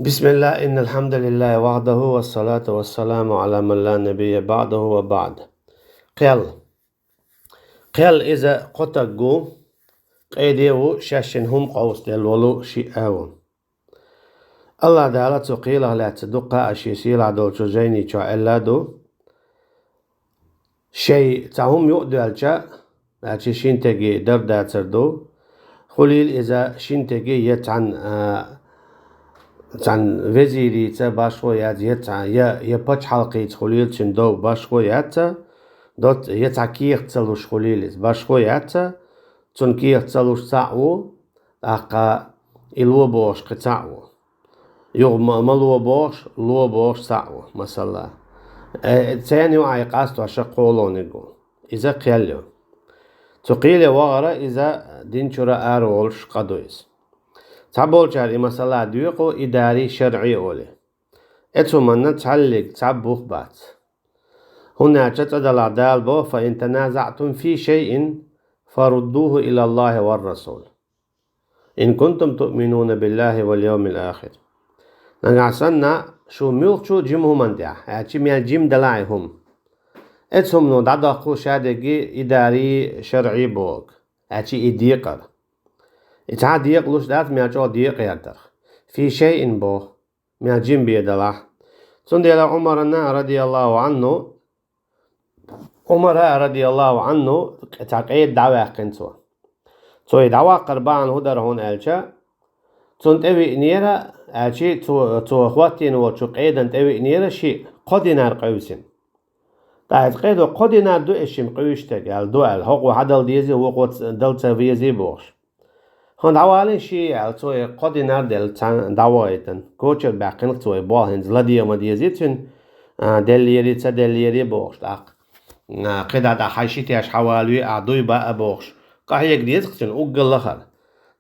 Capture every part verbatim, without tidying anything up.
بسم الله، إن الحمد لله وحده، والصلاة والسلام على من لا نبي بعده، وبعد. Кхел. Кхел иза кхо таг ву, къеде ву, шаьшшинна хӀума къовсаделла волу шиъ а ву. АллахӀ Дала цу кхелах лаьцна дуккха а шен сийлахь долчу жайни чохь аьлла а ду: шайн цхьа хӀума юкъадоьлча, значит, шин теге дар дацар ду, хуьлийла иза шин теге я цхьана, а, цхьана везирица башхо яц, я цхьа-, я, я пачхьалкхица хуьлийла цуьнан дов башхо яц, доц-, я цхьа кехат ца луш хуьлийла иза башхо яц, цунна кехат ца луш цхьаъ ву, тӀаккха и ло бохуш кхин цхьаъ ву. Юха ма, ма ло бохуш, ло бохуш цхьаъ ву, масала. Э, церан юкъахь къастош кхолониг ву. Иза кхел ю. Цу кхеле вахара иза дин чуьра ара волуш къа ду иза. Цхьаболчара и масала доькъу идари шарӀи олий. Оцу хӀуманна цхьаллиг цхьа бух бац. ХӀунда аьлча цӀа далахь Дала боху: فإن تنازعتم في شيء فردوه إلى الله والرسول إن كنتم تؤمنون بالله واليوم الآخر. Нагахь санна шу муьлххачу жима хӀуманна тӀехь, аьлча мел жима далахь и хӀума. Оцу хӀумано дӀадоккху шадерриге идари шарӀи боху, аьлча и декъар. И цхьа а декъалуш дац, мел чӀогӀа декъа гӀертарх. في شيء боху, мел жима бен далахь. Цундела Ӏумарана, радияллаху Ӏанху, Ӏумара, радияллаху Ӏанху, цхьа къеда дӀаваьккхина цо. Цо и дӀаваккхар бахьана хӀун дара хьуна аьлча, цунна тӀевиънера, аьлча цо, цо хӀоттийна волчу къедана тӀевиънера шиъ, кхо динар къевсина. ТӀаккха иза къедо: «Кхо динар ду эшшим къуьйсуш стаг», аьлла, ду аьлла, хӀокхо хьадала дезий, вукхо ц-, дала ца везий бохуш. ХӀун дӀавалийна шиъ аьлла, цо и кхо динар делла цхьаьна дӀавахийтина. Кочара баьккхина цо и болх, хӀинца ладегӀа ма дезий цуьнан, а, деллерий, ца деллерий бохуш тӀаккха. А, кхидӀа дӀа хьайн ши теш хьавалаве, ахь дуй баа бохуш. Къахьега деза-кх цуьнан уггар лахара.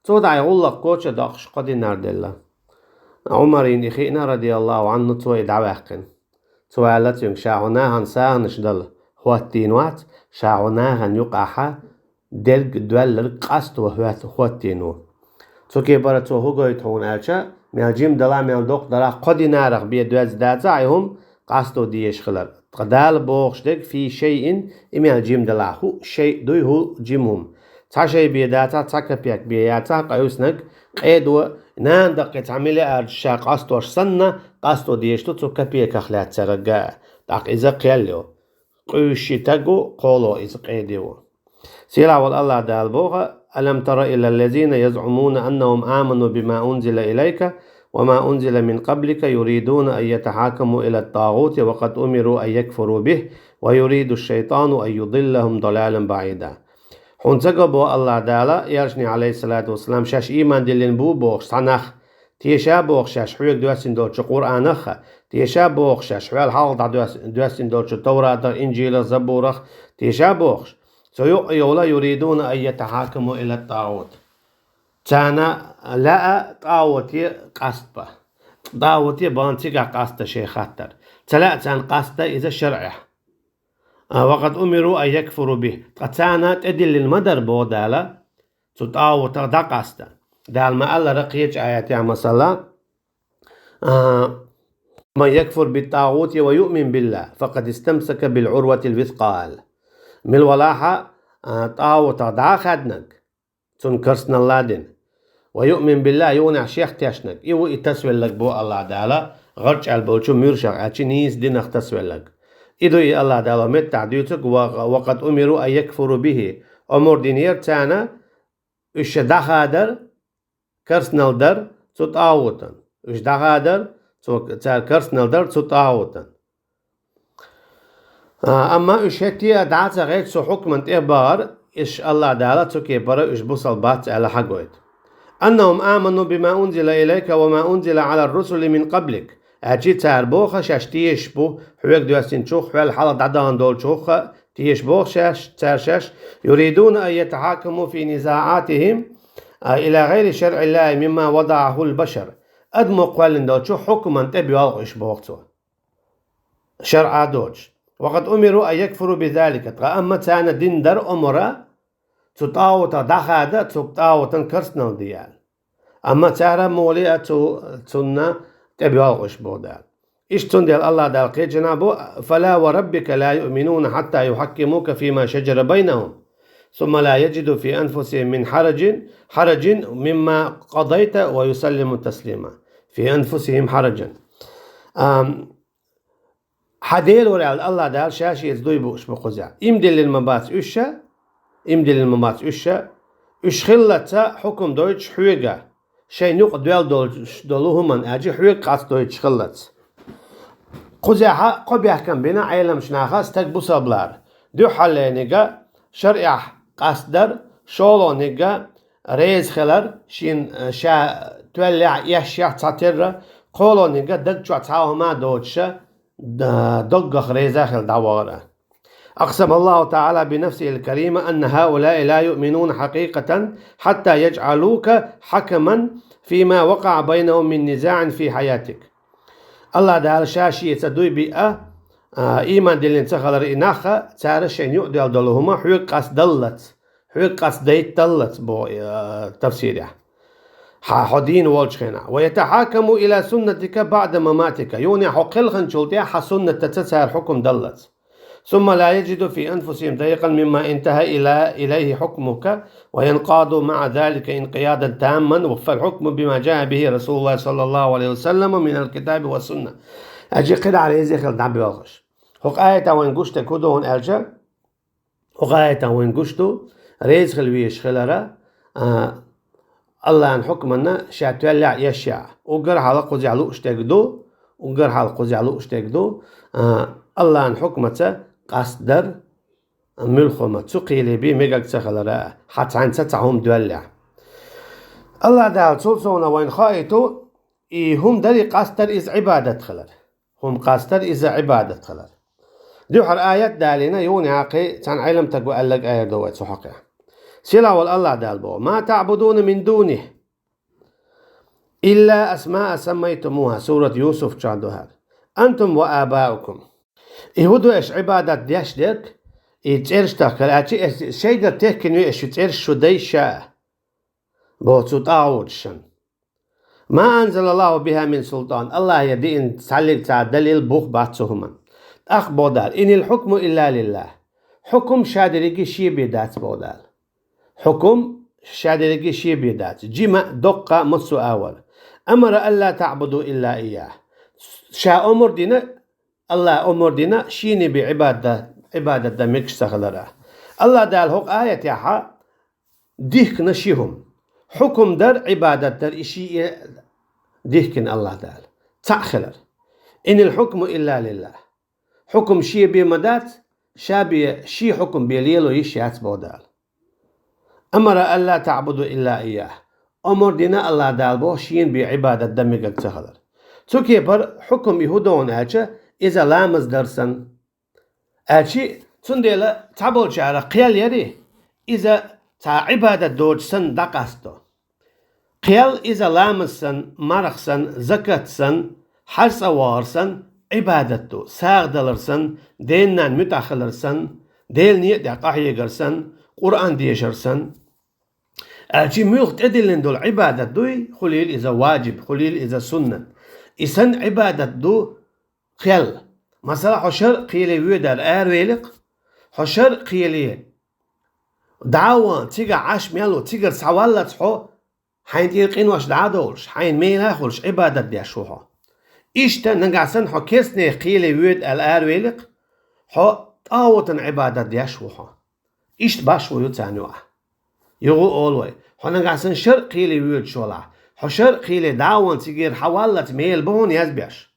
Цо дӀа и гӀуллакх кочара доккхуш кхо динар делла. Ӏумарна и хиъна, радияллаху Ӏанху, цо и дӀаваьккхина. Цо аьлла цуьнга: «Ша хьо нахана сагӀанаш дала хӀоттийна вац, ша хьо нахана юкъахь дерг доьлларг къасто хӀот-, хӀоттийна ву». Цу кепара цо хӀун гойту хьуна аьлча, мел жима далахь, мел доккха далахь, кхо динарах бен доьзна дацахь и хӀума, къасто дезаш хилар. Ткъа Дала бохуш дерг: «في شيء», и мел жима далахь, хӀуъа шайъ дуй, хӀуъа жима хӀума. Цхьа шай бен дацахь, цхьа капек бен яцахь, къевсинарг къедо, нана даккхий цхьа миллиард ша къастош санна, къасто дезаш ду цу капеках лаьцнарг а. ТӀаккха иза кхел ю. Къуьйсуш стаг ву, кхоло иза къеде ву. Сийлахь волу АллахӀ Дала боху: «ألم تر إلى الذين يزعمون أنهم آمنوا بما أنزل إليك وما أنزل من قبلك يريدون أن يتحاكموا إلى الطاغوت وقد أمروا أن يكفروا به ويريد الشيطان أن يضلهم ضلالا بعيدا». Хьуна ца го, боху АллахӀ Дала, элчане, Ӏалайхиссалату вассалам, шаьш ийман диллина бу бохуш цхьа нах, теша боху шаьш хьоьга доьссина долчу Къуръанах а, теша боху шаьш хьол хьалха дӀадоьс-, доьссина долчу Тавратах, Инжилах, Забурах, теша бохуш. Цо юкъа йовла: «يريدون أن يتحاكموا إلى الطاغوت». Царна лаьа тӀагӀуте къастабан. ТӀагӀуте бан цигахь къаста шайн хаттар. Ца лаьа царна къаста иза шарӀехь. А, «وقد أمروا أن يكفروا به». Ткъа царна тӀедиллина ма дара, боху Дала, цу тӀагӀутах дӀакъаста. Дала ма-аллара кхечу аятехь, масала, а: «من يكفر بالطاغوت ويؤمن بالله فقد استمسك بالعروة الوثقى». Мила валахьа, а, тӀагӀутах дӀа а хаьднарг, цунна карсналла а дина. «ويؤمن بالله», юханехь шех тешнарг, и ву и тасавелларг, боху АллахӀ Дала, гӀарчӀ аьлла болчу муьршах, аьлча нийса динах тасавелларг. И ду и АллахӀ Дала меттахь дуьйцург: «و-, وقد أمروا أن يكفروا به». Омра динера царна, уьш ша дӀахадар, карсналла дар цу тӀагӀутан. Уьш дӀахадар, цо, цара карсналла дар цу тӀагӀутан. А, амма уьш хӀетте а дӀа а ца хедаш цу хьукман тӀе а бахара, иштта АллахӀ Дала цу кепара уьш бусалба бац аьлла хьагойту. «أنهم آمنوا بما أنزل إليك وما أنزل على الرسل من قبلك». Аьлча цара боху шаьш тешаш бу хьоьга доьссинчух, хьол хьалха дӀадахана долчух а, тешаш боху шаьш, цара шаьш: «يريدون أن يتحاكموا في نزاعاتهم إلى غير شرع الله مما وضعه البشر». Адамо кхоьллина долчу хьукман тӀе боьлху уьш, боху цо. ШарӀа доцуш. «وقد أمروا أن يكفروا بذلك». Ткъа амма царна дина дара омра, цу тӀагӀутах дӀахада, цу тӀагӀутан карсналла де аьлла. Амма цара муха ле а цу, цунна тӀебоьлху уьш боху Дала. Иштта цундела Аллах Дала кхечанахь бо: «فلا وربك لا يؤمنون حتى يحكموك فيما شجر بينهم ثم لا يجدوا في أنفسهم من حرج حرج مما قضيت ويسلموا تسليما». في أنفسهم حرج. Ам, Хьан Дела вара аьлла, Аллах Дала ша шеца дуй бууш бу кхузахь. Иман диллина ма бац уьш ша, иман диллина ма бац уьш ша, уьш хиллалца хьукам дойтуш хьоьга, шайна юкъа доьлла долуш долу хӀуманна аьлча хьоьга къастадойтуш хиллалца. Кхузахь кхо бехкам бина Ӏеламчу наха стаг бусалба лара. Дуьххьарлерниг шарӀехь къастадар, шолгӀаниг реза хилар, шен, э, ша тоьллехь а, эшшехь а цхьатерра, кхоалгӀаниг даг чохь цхьа а хӀума доцуша, д-, доггах реза а хилла дӀавахар а. أقسم الله تعالى بنفسه الكريمة أن هؤلاء لا يؤمنون حقيقة حتى يجعلوك حكما فيما وقع بينهم من نزاع في حياتك. Аллах Дала ша шеца дуй биъа, а, иман диллина ца хилар и нах а, цара шайна юкъадоьлла долу хӀума хьоьга къастадаллалц, хьоьга къастадайтадаллалц боху, э, тафсирехь. Хьан хьо дийна волчу хенахь. ويتحاكموا إلى سنتك بعد مماتك. Юха хьо кхелхинчул тӀаьхьа хьан суннатаца цара хьукам даллалц. ثم لا يجدوا في أنفسهم ضيقا مما انتهى إلى، إليه حكمك، وينقادوا مع ذلك انقيادا تاما، فالحكم بما جاء به رسول الله صلى الله عليه وسلم من الكتاب والسنة. Аьлча кхидӀа реза хила дӀабоьлхуш. ХӀокху аятан вайн гуш дерг хӀун ду аьлча, хӀокху аятан вайн гуш ду, реза хила везаш хилара, а, Аллахьан хьукманна ша тоьллехь а, эшшехь а. Уггар хьалха кхузахь лууш дерг ду, уггар хьалха кхузахь лууш дерг ду, а, Аллахьан хьукмаца къастадар, муьлхха хӀума цу кхеле бен мегар ца хилара, хьан цхьаьнца цхьа хӀума доьллехь. Аллах Дала цул совнаха вайна хаийту, и хӀума даре къастадар иза Ӏибадат хилар. ХӀума къастадар иза Ӏибадат хилар. Дуьххьара аят далийна, юха кхин цхьана Ӏеламстага аьлларг аьлла ду вай цу хьокъехь. Сийлахь волу Аллах Дала боху: «ما تعبدون من دونه إلا أسماء سميتموها», сурат Юсуф чохь ду хӀара. «أنتم وآباؤكم». И хӀун ду аша Ӏибадат деш дерг? И цӀераш тахкар аьлча, аша шайгара техкина ю аша цӀераш шу дайша а, боху цу тӀагӀуташна. «ما أنزل الله بها من سلطان». Аллахьа диъна цхьаллиг цхьа далил бух бац цу хӀуманна. ТӀаккха боху Дала: «إن الحكم إلا لله». Хьукум ша дерриге шен бен дац боху Дала. Хьукум ша дерриге шен бен дац. Жима а, доккха а, массо а агӀор. «أمر ألا تعبدوا إلا إياه». Ша омар дина, Аллахьа омар дина, шена бен Ӏибада-, Ӏибадат дан мегаш ца хилара. Аллах Дала хӀокху аятехьа дихкина ши хӀума. Хьукум дар, Ӏибадат дар, и шиъ дихкина Аллах Дала. Цхьаъ хилар. «إن الحكم إلا لله». Хьукум шен бен ма дац, ша бен, шен хьукум бен лело йиш яц боху Дала. «أمر ألا تعبدوا إلا إياه». Омар дина Аллах Дала боху шена бен Ӏибадат дан мегар ца хилар. Цу кепара хьукум и хӀун ду аьлча, иза ламаз дар санна. Аьлча, цундела цхьаболчара кхел яри, иза цхьа Ӏибадат доцуш санна дӀакъасто. Кхел иза ламаз санна, марха санна, закат санна, хьаьж цӀа вахар санна, Ӏибадат ду, сагӀа далар санна, ден-ненан муьтӀахь хилар санна, Делан некъа тӀехь къахьегар санна, Къуръан дешар санна. Аьлча муьлха тӀедиллина долу Ӏибадат дуй, хуьлийла иза ваджиб, хуьлийла иза суннат. И санна Ӏибадат ду кхел. Масала, хьо шарӀан кхеле воьду аьлла аравелира-кх, хьо шарӀан кхеле дӀа а вахана, цигахь Ӏаш мел ву, цигара схьаваллалц хьо, хьайна тӀера къинош дӀа а довлуш, хьайна мела а хуьлуш, Ӏибадат деш ву хьо. Иштта нагахь санна хьо керстанех кхеле воьду аьлла аравелира-кх, хьо тӀагӀутан Ӏибадат деш ву хьо. Иштта башхо ю царна юкъахь. Юха а олу вай, хьо нагахь санна шарӀан кхеле воьдуш валахь, хьо шарӀан кхеле дӀа а вахана, цигара схьаваллалц мела бу хьуна язбеш.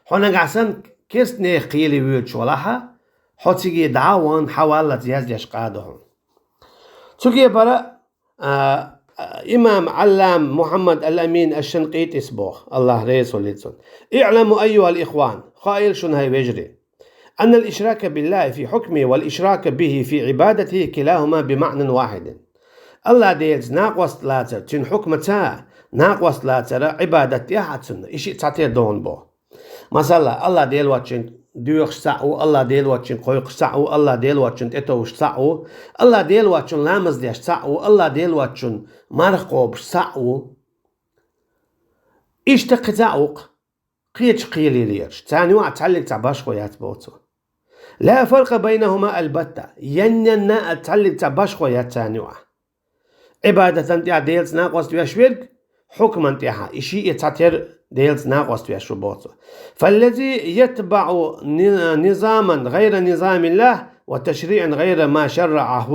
Хьо нагахь санна керстанех кхеле воьдуш валахьа, хьо цигара дӀа а вахана, схьаваллалц яздеш къа ду хьуна. Цу кепара, а, а, имам Ӏаллам Мухьаммад ал-Амин аш-Шанкъитис боху, Аллах реза хуьлийла цунна: «اعلموا أيها الإخوان», хаийла шуна, хӀай вежарий, «أن الإشراك بالله في حكمه والإشراك به في عبادته كلاهما بمعنى واحد». Аллах Делаца накъост лацар, цуьнан хьукмаца накъост лацара Ӏибадат дехьа цунна, и шиъ цхьатерра догӀун боху. Масала, Аллах Дела воцчунна доьхуш цхьаъ ву, Аллах Дела воцчунна кхойкхуш цхьаъ ву, Аллах Дела воцчунна тӀетовжуш цхьаъ ву, Аллах Дела воцчунна ламаз деш цхьаъ ву, Аллах Дела воцчунна марха кхобуш цхьаъ ву. Иштта кхин цхьаъ ву-кх. кхечу кхеле лелаш. Царна юкъахь цхьаллиг цхьа башхо яц боху цо. لا فرق بينهما البتة. Янненна а цхьаллиг цхьа башхо яц царна юкъахь. Ӏибадатан тӀехь Делаца накъост веш верг, хьукман тӀехь, и шиъ цхьатера Делаца накъост веш ву боху цо. فالذي يتبع نظاما غير نظام الله وتشريعا غير ما شرعه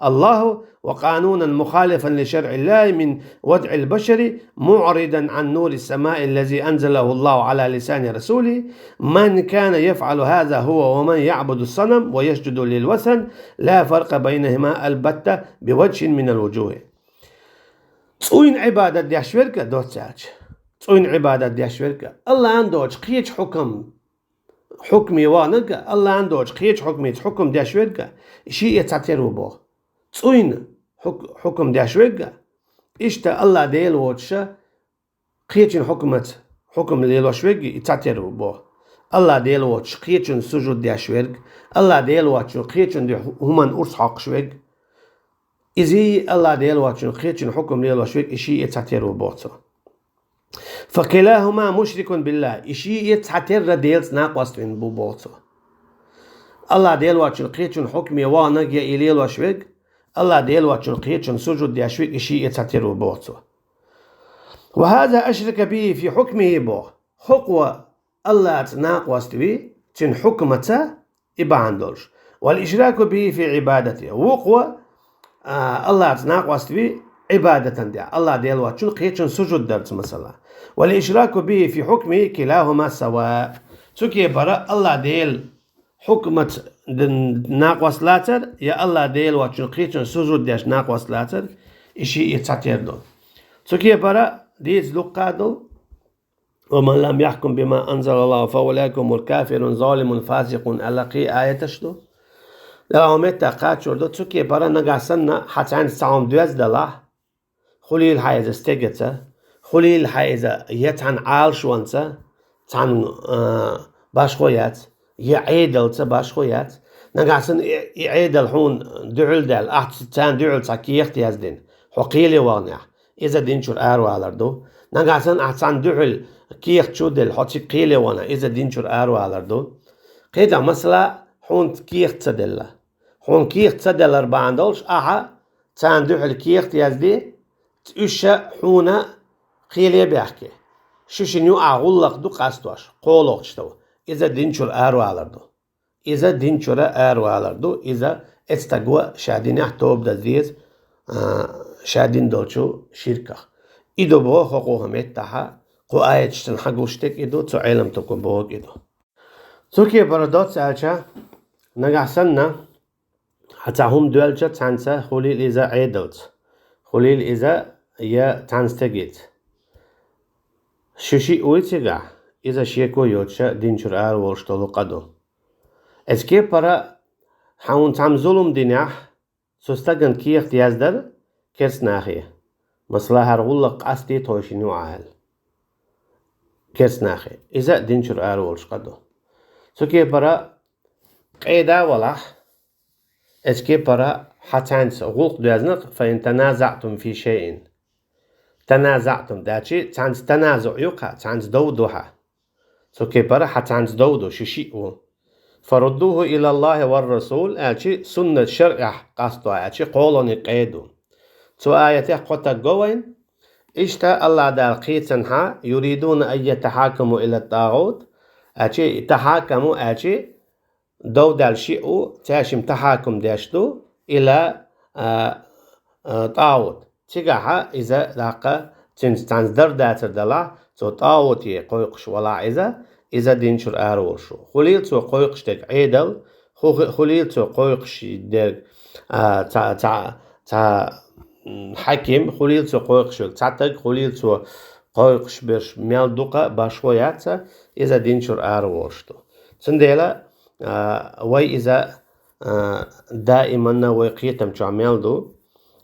الله وقانونا مخالفا لشرع الله من وضع البشر معرضا عن نور السماء الذي أنزله الله على لسان رسوله من كان يفعل هذا هو ومن يعبد الصنم ويسجد للوثن لا فرق بينهما البتة بوجه من الوجوه. ЦӀуйна Ӏибадат деш верг а доцца аьлча. ЦӀуйна Ӏибадат деш верг а. Аллахьан доцу кхечу хьукам, хьукме ваханарг а, Аллахьан доцу кхечу хьукмеца хьукам деш верг а, шиъ цхьатера ву боху. ЦӀуйна хьук-, хьукам деш верг а. Иштта Аллахь Дела воцуша кхечун хьукмаца хьукам лелош верг и цхьатера ву боху. Аллахь Дела воцуш кхечун сужуд деш верг, Аллахь Дела воцучун кхечун дуьхьа хӀуманна урс хьокхуш верг. Изий Аллахь Дела воцучун кхечун хьукам лелош верг и шиъ цхьатера ву боху цо. فكلاهما مشرك بالله. И шиъ цхьатера Делаца накъост вина бу боху цо. Аллахь Дела воцучун кхечун хьукме ваханарг я и лелош верг, Аллахь Дела воцучун кхечун сужуд деш верг и шиъ цхьатера ву боху цо. وهذا أشرك به في حكمه боху. ХӀокхо Аллахьца накъост ви цуьнан хьукмаца и бахьана долуш. والإشراك به في عبادته. Вукхо, а, Аллахьца накъост ви Ӏибадатан тӀехь. Аллахь Дела воцучун кхечун сужуд дарца масала. والإشراك به في حكمه كلاهما سواء. Цу кепара Аллахь Дела хьукмаца д-, накъост лацар, я Аллахь Дела воцучун кхечун сужуд деш накъост лацар, и шиъ цхьатера ду. Цу кепара дийца дуккха ду. ومن لم يحكم بما أنزل الله فأولئك هم الكافرون ظالمون فاسقون аьлла кхин аяташ ду. Делахь хӀун метта кхачор ду, цу кепара нагахь санна хьан цхьаьнца цхьа хӀума доьзна далахь, хуьлийла хьан иза стегаца, хуьлийла хьан иза я цхьана Ӏалашонца, цхьана, а, башхо яц, я Ӏедалца башхо яц. Нагахь санна и, и Ӏедал хьуна дуьхьал даьлла, ахь ц-, царна дуьхьал цхьа кехат яздина, хьо кхеле ваханехь, иза дин чуьра аравалар ду. Нагахь санна ахь царна дуьхьал кехат чу делла, хьо цига кхеле вахана, иза дин чуьра аравалар ду. КхидӀа масала, хьуна кехат ца делла. Хьуна кехат ца деллар бахьана долуш, ахьа царна дуьхьал кехат язде, уьш ша хьуна кхеле а баьхке. Шу шина юкъахь гӀуллакх ду къастош, кхоалгӀачу тӀе. Иза дин чуьра аравалар ду. Иза дин чуьра аравалар ду, иза эцу стага ша динехь тоба дан деза, а, ша дина долчу ширках. И ду боху хӀокху меттахьа, кху аяташца хьан гуш дерг и ду, цу Ӏеламстага бохург и ду. Цу кепара доцца аьлча, нагахь санна, хьан цхьа хӀума доьлча цхьаьнца, хуьлийла иза Ӏедалца, хуьлийла иза я цхьана стегаца. Шу шиъ вуй цигахь, иза шеко йоцуша дин чуьра араволуш долу къа ду. Эцу кепара хьан хӀуна цхьамма зулам динехь, цу стагана кехат яздар керстанахе. Масала, хӀара гӀуллакх къастий тхойшинна юкъахь аьлла. Керстанахе. Иза дин чуьра араволуш къа ду. Цу кепара къеда а валахь, эцу кепара хьан цхьаьнца гӀуллакх доьзна, فإن تنازعتم في شيء. تنازعتم, аьлчи, цхьаьнца таназуъ ю хьан, цхьаьнца дов ду хьан. Цу кепара хьан цхьаьнца дов ду, шу шиъ ву. فردوه إلى الله والرسول, аьлчи, суннат шарӀехь къасто, аьлчи, кхоалгӀане къеда. Цу аятех кхо таг го вайна. Иштта Аллахь Дала кхийцанхьа, يريدون أن يتحاكموا إلى الطاغوت, аьлчи, تحاكموا, аьлчи, дов даьлла шиъ ву, цаьршимма тахьакум деш ду, إلى, а, а, طاغوت. Цигахьа иза даккха цуьнца цхьаьнца дар дацар далахь, цо тӀагӀуте кхойкхуш валахь иза, иза дин чуьра араволуш ву. Хуьлийла цо кхойкхуш дерг Ӏедал, ху-, хуьлийла цо кхойкхуш дерг, а, цхьа, цхьа, цхьа, м, хьаким, хуьлийла цо кхойкхуш верг цхьа таг, хуьлийла цо кхойкхуш берш мел дукха башхо яц, иза дин чуьра араволуш ду. Цундела, а, вай иза, а, даиманна вай кхетам чохь мел ду,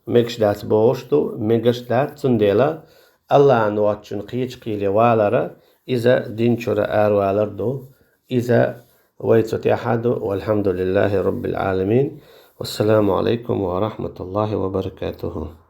мегаш дац бохуш ду, мегаш дац, цундела Аллахьан воцчун кхечу кхеле валара, иза дин чуьра аравалар ду, иза вай цу тӀехьа ду. والحمد لله رب العالمين. والسلام عليكم ورحمة الله وبركاته.